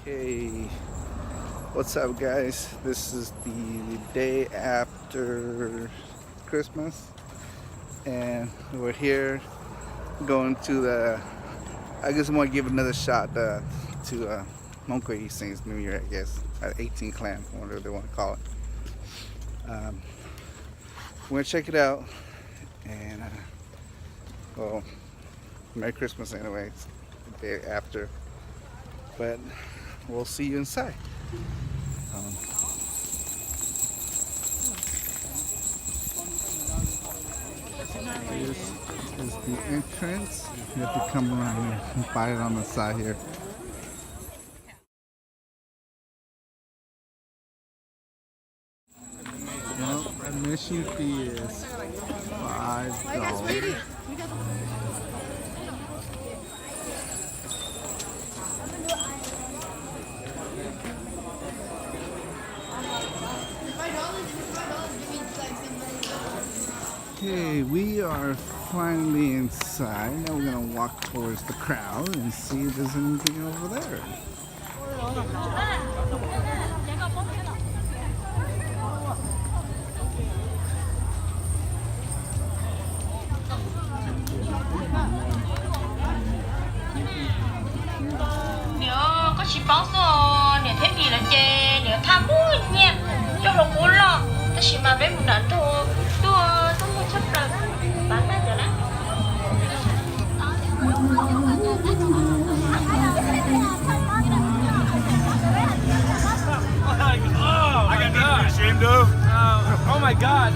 Hey, what's up, guys? This is the day after Christmas, and we're here going to the, I guess I'm gonna give another shot uh, to uh, Hmong Khuav Ib Saints New Year, I guess, at eighteen Clan, whatever they want to call it. Um, we're gonna check it out, and uh, well, Merry Christmas, anyways. The day after, but we'll see you inside. Um, this is the entrance. You have to come around here and buy it on the side here. Well, admission fee is five dollars. Okay, we are finally inside. Now we're gonna walk towards the crowd and see if there's anything over there. Niam, koj tsis paub xwb, niam thiab mis lawv ces niam thaj muaj nyiaj coj hluas qub los, tab sis mas peb mus nram nroog tuaj tuaj muaj tshaj plaws, pav tag cov na. I got nothing to be ashamed of. Oh my God.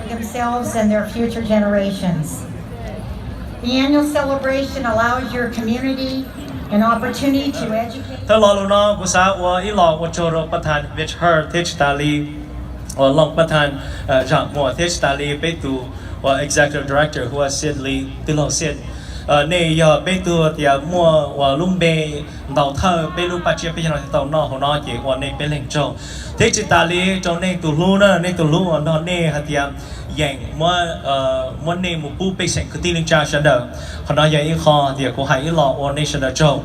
Themselves and their future generations. The annual celebration allows your community an opportunity to educate. Thawj lo lus no kuv xav ua ib los ua tsaug rau Pab Thas Vej Hawj thiab tsis tas li uas Looj Pab Thas Zam Muas thiab tsis tas li peb tus uas Executive Director Hu Ua Xia li tij laug Xia. Nej yog peb tug tias muaj uas lub npe ntaus thawj peb lub paj tsiab peb yog no thiaj tau noj hauv no ces ua nej peb leeg tsaug. Thiab tsis tas li rau nej tus hlub na, nej tus hlub uas nrog nej hais tias yeem muab nej mus pub pej xeem kwv tij neej tsa sawv daws. Qhov no yog ib qho tias kuv hais ib los ua nej sawv daws tsaug.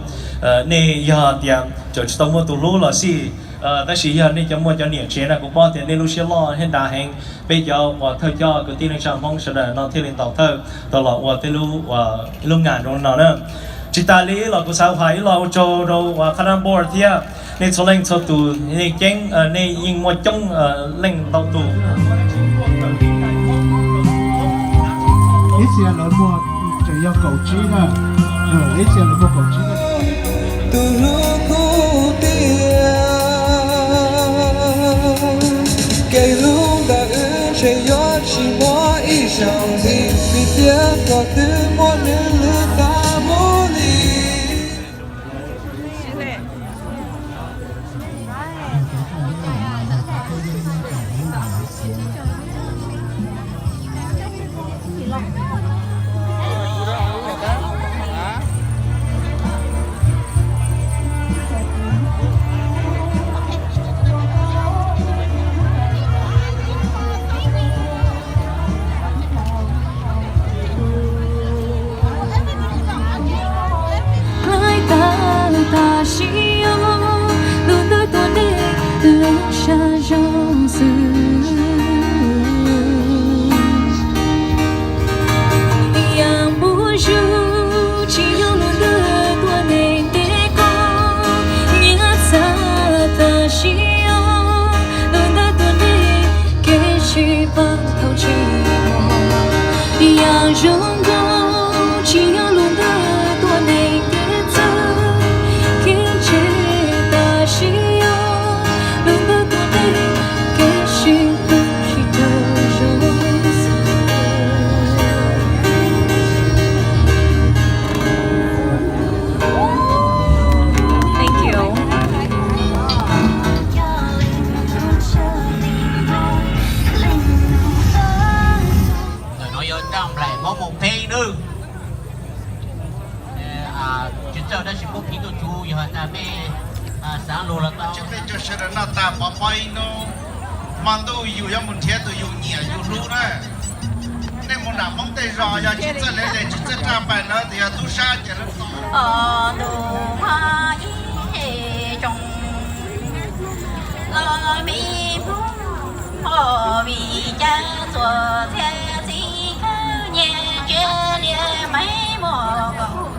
Nej yog tias tseem tsis tau muaj tus hlub los xij, tab sis yog nej cov muaj cov niam tsev na kuv paub tias nej lub siab loj thiab dav heev. Peb cov uas thawj coj kwv tij neej tsa Hmoob sawv daws no thiaj li ntaus thawj tau los ua tej lub, ib lub ngam zoo no na. Tsis tas li los kuv xav hais ib los ua tsaug rau uas Qhab Nab Board thiab Nej txhua leej txhua tus, nej ceeb, nej yeej muaj coob leej ntau tus. Ib txhia lawv muaj tseem yog kaum tsib na, ib txhia lawv muaj kaum tsib na. Tus hlub kuv tiag, kev hlub ntawm wb ntshe yuav tsis muaj ib zaug li, vim tias koj twb muab nws lwm tus mus li. Laij tas lawm tam sim no, lub ntuj tuaj ntev lub sab zoo xwb. Yam npuj zus tsis yog lub ntuj tuaj ntev ntev koj, nyias txhab tam sim no, lub ntuj tuaj ntev kev sib pab thaum tsis muaj. Yam zoo nkaus tsis yog lub ntuj tuaj ntev ntev txawv, kev ntshe tam sim no, lub ntuj tuaj ntev kev sib hlub sib raug zoo xwb. Thank you. Ntawm no yog raj nplaim mob mus pheej nawb. Tsis txawj tab sis muab phiv tuaj tsuv yog has tas mej xaav lug los tau. Tsis peb cov sawv daws noj tag pov pob ib hnub, hmo ntuj yus yuav mus nrhiav tus yus nyiam yus hlub na. Nej mus nram Hmoob tej zos yog tsis txawj lawv daim tsis txawj raj nplaim na, tus yog tub sab ces lawv tau. Ntuj hmo ib tsoom los me Hmoob, vim cas txhua txhia txiv kawg nyias tsiaj liam meej muaj kaum,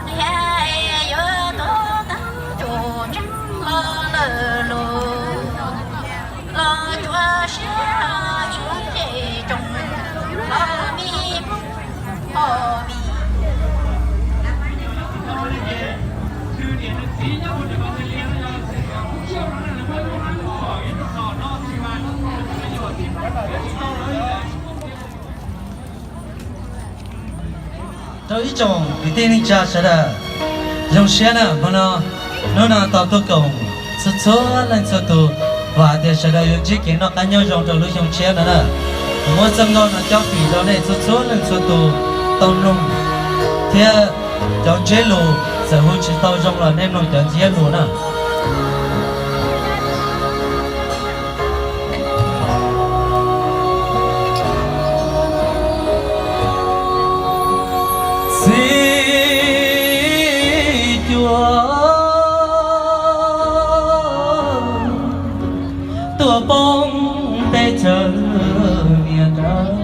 thiab yuav tuav tau tus tseeb los lawm lus, los tsuas siab ib tsoom los me Hmoob. Rau ib tsoom kwv tij neej tsa sawv daws, zoo siab na hmo no, hnub no tau tuaj koom txhua txhua leej txhua tus, vam hais tias sawv daws yuav ntsib kev noj qab nyob zoo rau lub xyoo tshiab no na. Muab txoj nkauj no cob fim rau nej txhua txhua leej txhua tus tau mloog, thiab cov ntsiab lus txawm hu tsis tau zoo los nej mloog cov ntsiab lus na. Txiv cuab tuaj poob teb chaws niag nrag,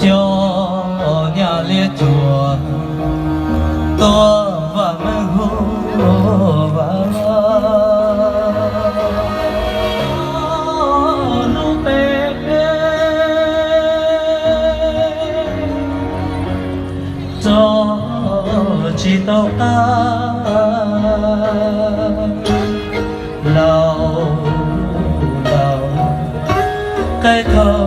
cov nyab liab cuab tuaj vam meej hu vam lub npe rau tsis tau qab. Laus laus qaib qhau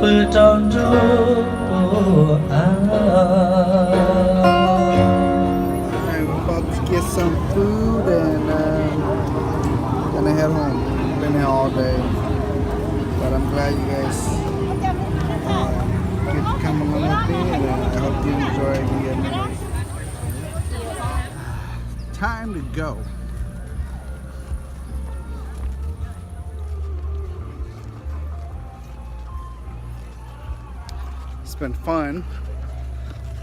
pw rau nruab av. I'm about to get some food and uh, gonna head home. Been here all day, but I'm glad you guys uh, get to come along with me, and uh, I hope you enjoy the uh, time to go. It's been fun.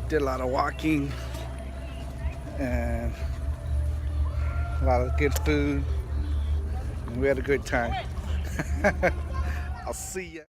Did a lot of walking and a lot of good food. And we had a great time. I'll see ya.